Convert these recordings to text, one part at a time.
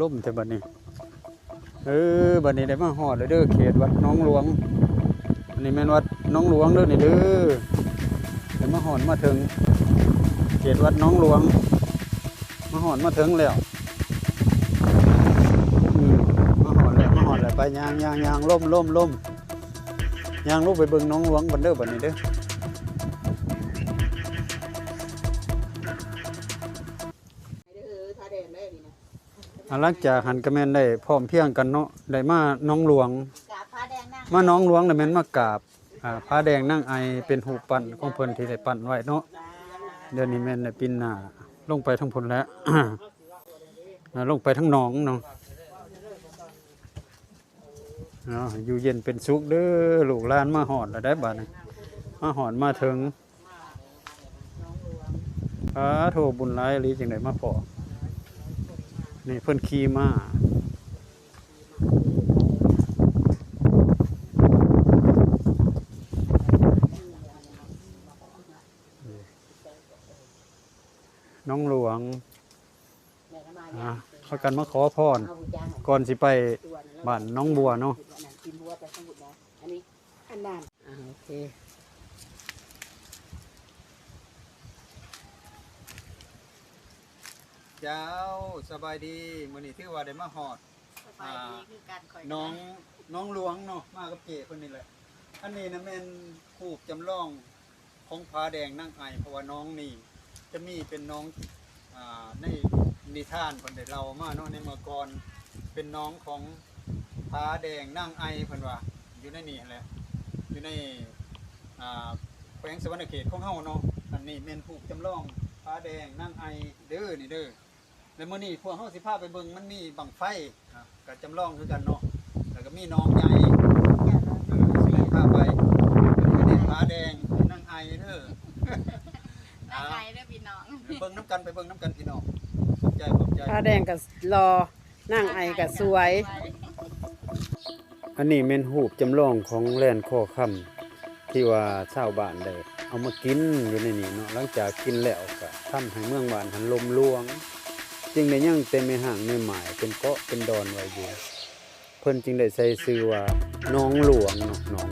ລົມແທ້ບັດນີ້. ເອີ ບັດນີ້ໄດ້ມາຮອດແລ້ວເດີ ເຂດວັດໜອງຫຼວງ. ອັນນີ້ແມ່ນວັດໜອງຫຼວງເດີນີ້ເດີ. ໄດ້ມາຮອດມາເຖິງເຂດວັດໜອງຫຼວງ ມາຮອດມາເຖິງແລ້ວ. ອືມ ມາຮອດແລ້ວ ມາຮອດແລ້ວ. ໄປ ຍ່າງ ຍ່າງ ຍ່າງ ລົມ ລົມ ລົມ. ຍ່າງລົງໄປເບິ່ງໜອງຫຼວງກ່ອນເດີບັດນີ້ເດີ. ອ່າ ຫຼັງຈາກຫັ້ນກໍແມ່ນໄດ້ພ້ອມພຽງກັນເນາະ ໄດ້ມາໜອງຫຼວງ ມາໜອງຫຼວງແລ້ວແມ່ນມາກາບ ອ່າ ຜາແດງນາງໄອ ເປັນຮູບປັ້ນຂອງເພິ່ນທີ່ໄດ້ປັ້ນໄວ້ເນາະ. ດຽວນີ້ແມ່ນໄດ້ປິ່ນໜ້າລົງໄປທາງພຸ້ນແລ້ວ ອ່າ ລົງໄປທາງໜອງເນາະ. ເນາະ ຢູ່ເຢັນເປັນສຸກເດີ ລູກຫຼານມາຮອດແລ້ວໄດ໋ບາດນີ້ ມາຮອດມາເຖິງ. ອາໂທ ບຸນຫຼາຍອີ່ຫຼີຈຶ່ງໄດ້ມາພໍ້. ນີ້ເພິ່ນຂີ່ມ້າ ໜອງຫຼວງ. ອ່າ ພາກັນມາຂໍພອນກ່ອນຊິໄປບ້ານໜອງບົວເນາະ. ອັນນັ້ນ ອ່າ ໂອເຄ ເຈົ້າ ສະບາຍດີ. ມື້ນີ້ຖືວ່າໄດ້ມາຮອດ ສະບາຍດີຄືກັນ ຂ້ອຍ ໜອງ ໜອງຫຼວງເນາະ ມາກັບເຈ້ເພິ່ນນີ້ແຫຼະ. ອັນນີ້ນະແມ່ນຮູບຈຳລອງ ຂອງຜາແດງນາງໄອ ເພາະວ່າໜອງນີ້ຈະມີເປັນໜອງ ອ່າ ໃນນິທານເພິ່ນໄດ້ເລົ່າມາເນາະ ໃນເມື່ອກ່ອນ ເປັນໜອງຂອງຜາແດງນາງໄອ ເພິ່ນວ່າ ຢູ່ໃນນີ້ຫັ້ນແຫຼະ ຢູ່ໃນ ອ່າ ແຂວງສະຫວັນນະເຂດຂອງເຮົາເນາະ. ອັນນີ້ແມ່ນຮູບຈຳລອງຜາແດງນາງໄອເດີ ນີ້ເດີ. ແລະ ມື້ນີ້ພວກເຮົາຊິພາໄປເບິ່ງ ມັນມີບັ້ງໄຟ ອ່າ ກະຈຳລອງຄືກັນເນາະ ແລ້ວກະມີໜອງໃຫຍ່ ເອີ ຊິພາໄປ ເປັນຜາແດງນາງໄອເດີ. ນາງໄອເດີພີ່ນ້ອງ ເບິ່ງນຳກັນ ໄປເບິ່ງນຳກັນພີ່ນ້ອງ. ຂອບໃຈ ຂອບໃຈ. ຜາແດງກະຫຼໍ່ ນາງໄອກະສວຍ. ອັນນີ້ແມ່ນຮູບຈຳລອງຂອງແລນຄໍຄຳ ທີ່ວ່າຊາວບ້ານໄດ້ເອົາມາກິນຢູ່ໃນນີ້ເນາະ. ຫຼັງຈາກກິນແລ້ວກະທຳໃຫ້ເມືອງບ້ານຫັ້ນລົ້ມຫຼວງ ຈຶ່ງໄດ້ຍັງແຕ່ແມ່ຮ້າງແມ່ໝ້າຍເປັນເກາະເປັນດອນໄວ້ຢູ່ ເພິ່ນຈຶ່ງໄດ້ໃສ່ຊື່ວ່າໜອງຫຼວງເນາະ. ໜອງ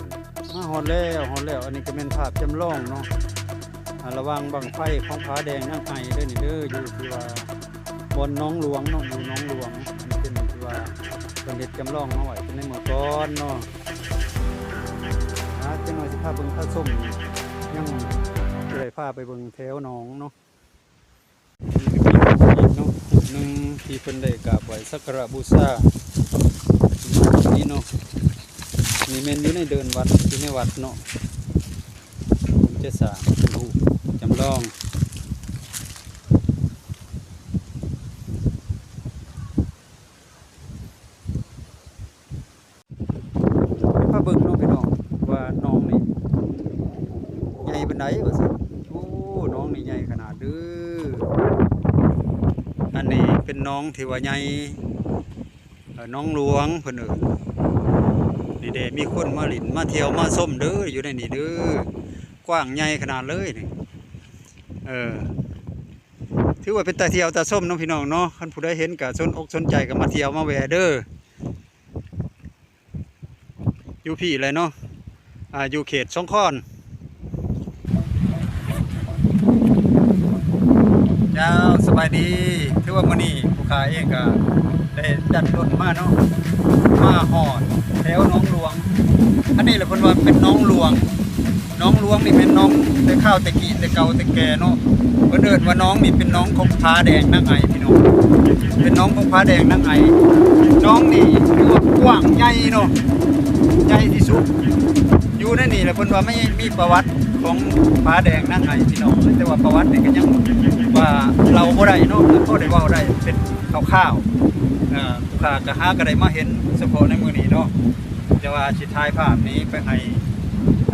ມາຮອດແລ້ວ ຮອດແລ້ວ. ອັນນີ້ກະແມ່ນພາບຈຳລອງເນາະ ອ່າ ລະຫວ່າງບັ້ງໄຟຂອງຜາແດງນາງໄອເດີນີ້ເດີ ຢູ່ທີ່ວ່າ ບ່ອນໜອງຫຼວງເນາະ ຢູ່ໜອງຫຼວງ. ອັນນີ້ເປັນທີ່ວ່າເພິ່ນເຮັດຈຳລອງມາໄວ້ແຕ່ໃນເມື່ອກ່ອນເນາະ. ອ່າ ຈັກໜ້ອຍຊິພາເບິ່ງພາຊົມ ຍັງຊິໄດ້ພາໄປເບິ່ງແຖວໜອງເນາະ. ນີ້ກະມີຮູບອີກເນາະ ຮູບໜຶ່ງທີ່ເພິ່ນໄດ້ກາບໄຫວ້ສັກກາລະບູຊາ ນີ້ເນາະ. ນີ້ແມ່ນຢູ່ໃນເດີ່ນວັດ ຢູ່ໃນວັດເນາະ ເພິ່ນຈະສ້າງເປັນຮູບຈຳລອງ. ພາເບິ່ງເນາະພີ່ນ້ອງ ວ່າໜອງນີ້ໃຫຍ່ປານໃດວ່າຊັ້ນ. ໂອ້ ໜອງນີ້ໃຫຍ່ຂະໜາດເດີ. ອັນນີ້ເປັນໜອງທີ່ວ່າໃຫຍ່ ເອີ ໜອງຫຼວງເພິ່ນເອີ້ນ. ນີ້ເດ້ ມີຄົນມາຫຼິ້ນມາທ່ຽວມາຊົມເດີ ຢູ່ໃນນີ້ເດີ ກວ້າງໃຫຍ່ຂະໜາດເລີຍນີ້. ເອີ ຖືວ່າເປັນຕາທ່ຽວຕາຊົມເນາະພີ່ນ້ອງເນາະ. ຄັນຜູ້ໃດເຫັນກະສົນອົກສົນໃຈກະມາທ່ຽວມາແວ່ເດີ ຢູ່ພີ້ແຫຼະເນາະ ອ່າ ຢູ່ເຂດສົງຂອນ. ເຈົ້າ ສະບາຍດີ. ຖືວ່າມື້ນີ້ຜູ້ຂ້າເອງກະໄດ້ຈັດລົດມາເນາະ ມາຮອດແຖວໜອງຫຼວງ. ອັນນີ້ແຫຼະເພິ່ນວ່າເປັນໜອງຫຼວງ ໜອງຫຼວງນີ້ແມ່ນໜອງແຕ່ຄາວແຕ່ກີ້ແຕ່ເກົ່າແຕ່ແກ່ເນາະ. ເພິ່ນເອີ້ນວ່າໜອງນີ້ເປັນໜອງຂອງຜາແດງນາງໄອພີ່ນ້ອງ ເປັນໜອງຂອງຜາແດງນາງໄອ. ໜອງນີ້ຖືວ່າກວ້າງໃຫຍ່ເນາະ ໃຫຍ່ທີ່ສຸດ. ຢູ່ໃນນີ້ແຫຼະເພິ່ນວ່າມີ ມີປະຫວັດຂອງຜາແດງນາງໄອພີ່ນ້ອງ ແຕ່ວ່າປະຫວັດນີ້ກະຍັງວ່າເລົ່າບໍ່ໄດ້ເນາະ ແຕ່ພໍໄດ້ເວົ້າໄດ້ເປັນ ຄ່າວໆ ເອີ ຜູ້ຂ້າກະຫາກະໄດ້ມາເຫັນສະເພາະໃນມື້ນີ້ເນາະ. ແຕ່ວ່າຊິຖ່າຍພາບນີ້ໄປໃຫ້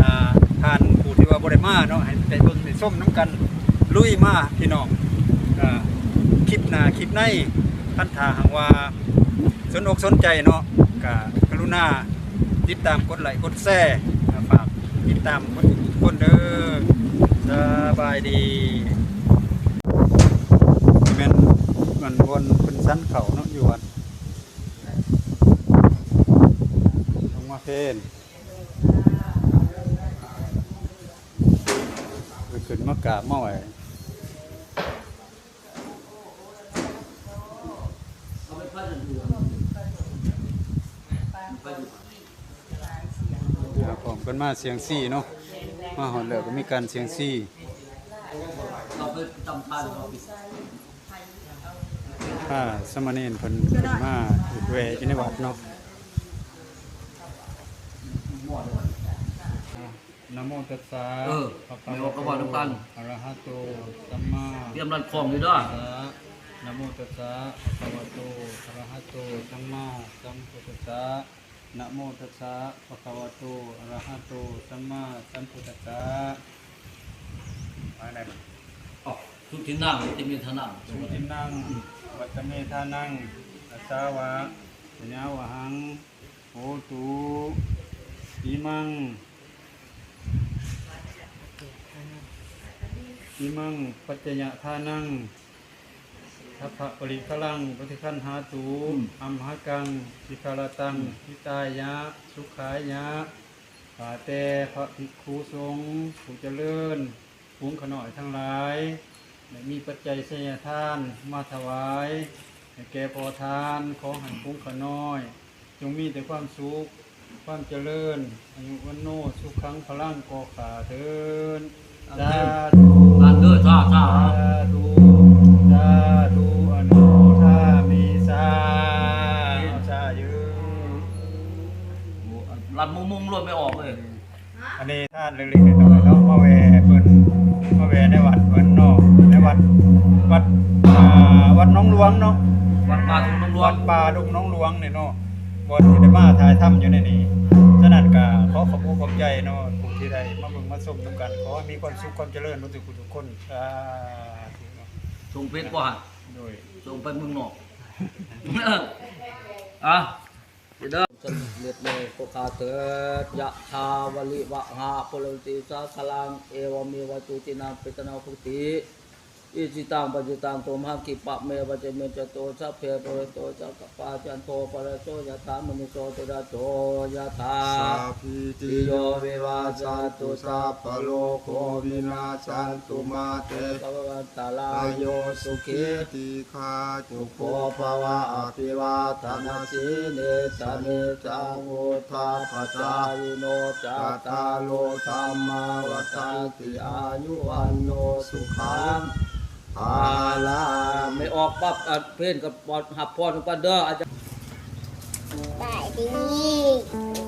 ອ່າ ທ່ານຜູ້ທີ່ວ່າບໍ່ໄດ້ມາເນາະ ໃຫ້ໄດ້ເບິ່ງໄດ້ຊົມນຳກັນ ລຸຍມາພີ່ນ້ອງ. ເອີ ຄລິບໜ້າຄລິບໃນ ຄັນຖ້າຫາກວ່າສົນອົກສົນໃຈເນາະ ກະກະລຸນາຕິດຕາມກົດໄລ້ກົດແຊ ຝາກຕິດຕາມໝົດທຸກຄົນເດີ. ສະບາຍດີ. ແມ່ນ ແມ່ນບ່ອນເພິ່ນສັນເຂົ້າເນາະ ຢູ່ວັດ ເປັນ ຂຶ້ນມາກາບມາໄຫວ້ ເອົາ ພ້ອມກັນມາສ່ຽງຊີເນາະ ມາຮອດແລ້ວກໍມີການສ່ຽງຊີ. ພາສາມະເນນເພິ່ນຂຶ້ນມາແວ່ຢູ່ໃນວັດເນາະ. ນະໂມຕັດສະ ເອີ ພະຄະວະໂຕ ແມ່ອອກກໍເວົ້ານຳກັນ ອະລະຫະໂຕ ສຳມາ ຕຽມລັດຂອງຢູ່ເດີ ສະ ນະໂມຕັດສະ ພະຄະວະໂຕ ອະລະຫະໂຕ ສຳມາສຳພຸດທັດສະ ນະໂມຕັດສະ ພະຄະວະໂຕ ອະລະຫະໂຕ ສຳມາສຳພຸດທັດສະ. ມາໄດ້ ອໍ ສຸທິນນັງ ວັດຕະເມທານັງ ສຸທິນນັງ ວັດຕະເມທານັງ ອາສາວະ ສະຍາວະຫັງ ໂຫຕຸ ອິມັງ ອິມັງ ປັດຈະຍະທານັງ ສັບພະປະລິຄະລັງ ປະຕິຄັນຫາຕຸ ອຳມະຫະກັງ ສິກຂະລະຕັງ ຫິຕາຍະ ສຸຂາຍະ. ຂ້າແຕ່ພະພິກຂຸສົງຜູ້ຈະເລີນ ຝູງຂ້ານ້ອຍທັງຫຼາຍ ໄດ້ມີປັດໄຈໄຊຍະທານມາຖວາຍໃຫ້ແກ່ພໍ່ທານ, ຂໍໃຫ້ຝູງຂ້ານ້ອຍ ຈົ່ງມີແຕ່ຄວາມສຸກ ຄວາມຈະເລີນ ອາຍຸວັນໂນ ສຸຂັງ ພະລັງ ກໍຂ້າເທີ້ນ. ສາທຸ ສາທຸ ສາທຸ ສາທຸ ອະນຸໂມທາມິ ສາ ສາທຸ. ລັດມຸງໆ ລວດໄມ່ອອກເລີຍ. ອັນນີ້ທານເລັກໆ ນ້ອຍໆ ເນາະ ມາແວ່ເພິ່ນ ມາແວ່ໃນວັດເພິ່ນເນາະ ໃນວັດ ວັດ ອ່າ ວັດໜອງຫຼວງເນາະ ວັດປ່າດົງໜອງຫຼວງ ວັດປ່າດົງໜອງຫຼວງນີ້ເນາະ ບ່ອນທີ່ໄດ້ມາຖ່າຍທຳຢູ່ໃນນີ້. ສະນັ້ນກໍຂໍຂອບອົກຂອບໃຈເນາະ ຜູ້ທີ່ໄດ້ມາເບິ່ງມາຊົມນຳກັນ ຂໍໃຫ້ມີຄວາມສຸກຄວາມຈະເລີນເບິດທຸກຜູ້ທຸກຄົນ ສາທຸເນາະ. ສົ່ງເຟສບໍ່ຫັ້ນ? ໂດຍ ສົ່ງໄປເມືອງນອກ ອ່ະ. ສຳເລັດແດ່ພວກຂ້າເທີດ. ຍະຖາ ວາລິວະຫາ ປູເຣນຕິ ສາຄະລັງ ເອວະເມວະ ເສດຖະ ເສດຖະນັງ ປັນຕະນາ ໂຫຕິ ອິຊິຕັງ ປັດສິຕັງ ຕຸມຫັງ ຂິບປະເມວະ ສະມິດຕະຕຸ ສັບເພ ປູເຣນຕຸ ສັງກະປາ ຈັນໂທ ປະລະໂສ ຍະຖາ ມະນີ ໂຊຕິລະໂສ ຍະຖາ ສາບພີຕິໂຍ ວິວາຈັນຕຸ ສັບພະໂລໂກ ວິນາສັນຕຸ ມາເຕ ພະວັດຕະລາຍໂຍ ສຸຂີ ທີຄາ ສຸໂຂ ພະວະ ອະພິວາທະນະສີລິສະ ນິຈຈັງ ວຸດທາປະຈາຍິໂນ ຈັດຕາໂລ ທຳມາ ວັດທັນຕິ ອາຍຸ ວັນໂນ ສຸຂັງ ພະລັງ. ແມ່ອອກປັບ ອາ ເພນກັບ ຮັບພອນນຳກັນເດີ ອາຈານ. ສະບາຍດີ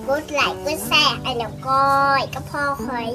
ກົດໄລກົດແຊໃຫ້ນ້ອງກ້ອຍກັບພໍ່ຂ້ອຍ.